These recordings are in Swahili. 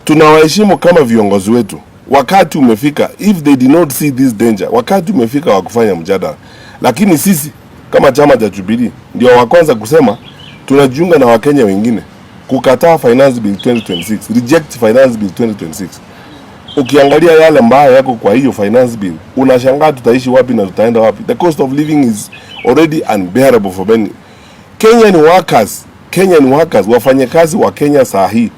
Tunawaheshimu kama viongozi wetu. Wakati umefika, if they did not see this danger, wakati umefika wa kufanya mjadala. Lakini sisi kama chama cha Jubilee ndio wa kwanza kusema tunajiunga na Wakenya wengine kukataa Finance Bill 2026, reject Finance Bill 2026. Ukiangalia yale ambayo yako kwa hiyo finance bill, unashangaa tutaishi wapi na tutaenda wapi. The cost of living is already unbearable for many Kenyan workers. Kenyan workers, wafanyakazi wa Kenya saa hii,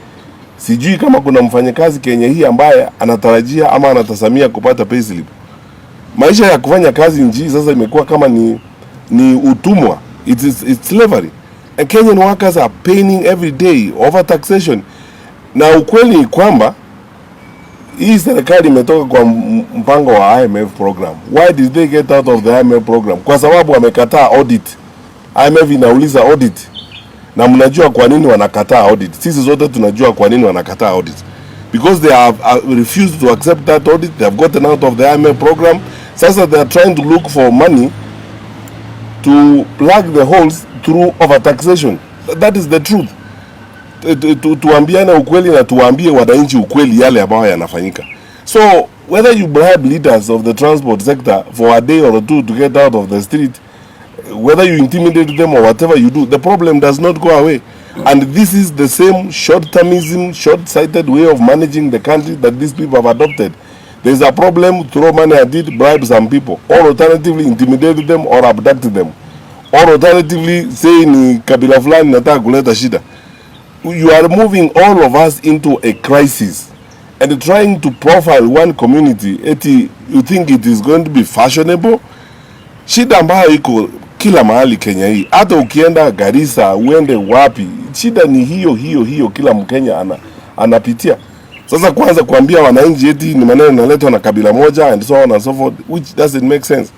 sijui kama kuna mfanyakazi Kenya hii ambaye anatarajia ama anatazamia kupata payslip. Maisha ya kufanya kazi nchi sasa imekuwa kama ni utumwa. It's slavery. And Kenyan workers are paying every day over taxation. Na ukweli ni kwamba hii serikali imetoka kwa mpango wa IMF program. Why did they get out of the IMF program? Kwa sababu wamekataa audit. IMF inauliza audit, na mnajua kwa nini wanakataa audit. Sisi zote tunajua kwa nini wanakataa audit, because they have refused to accept that audit. They have gotten out of the IMF program. Sasa they are trying to look for money to plug the holes through overtaxation. That is the truth. Tuambiane ukweli na tuwaambie wananchi ukweli yale ambayo yanafanyika. So whether you bribe leaders of the transport sector for a day or two to get out of the street, whether you intimidate them or whatever you do, the problem does not go away. And this is the same short-termism, short-sighted way of managing the country that these people have adopted. There's a problem, throw money at it, bribe some people, or alternatively intimidate them or abduct them, or alternatively say ni kabila fulani nataka kuleta shida. You are moving all of us into a crisis and trying to profile one community eti you think it is going to be fashionable. Shida ambayo iko kila mahali Kenya hii, hata ukienda Garissa, uende wapi, shida ni hiyo hiyo hiyo, kila Mkenya anapitia. Sasa kwanza kuambia wananchi eti ni maneno yanaletwa na kabila moja and so on and so forth, which doesn't make sense.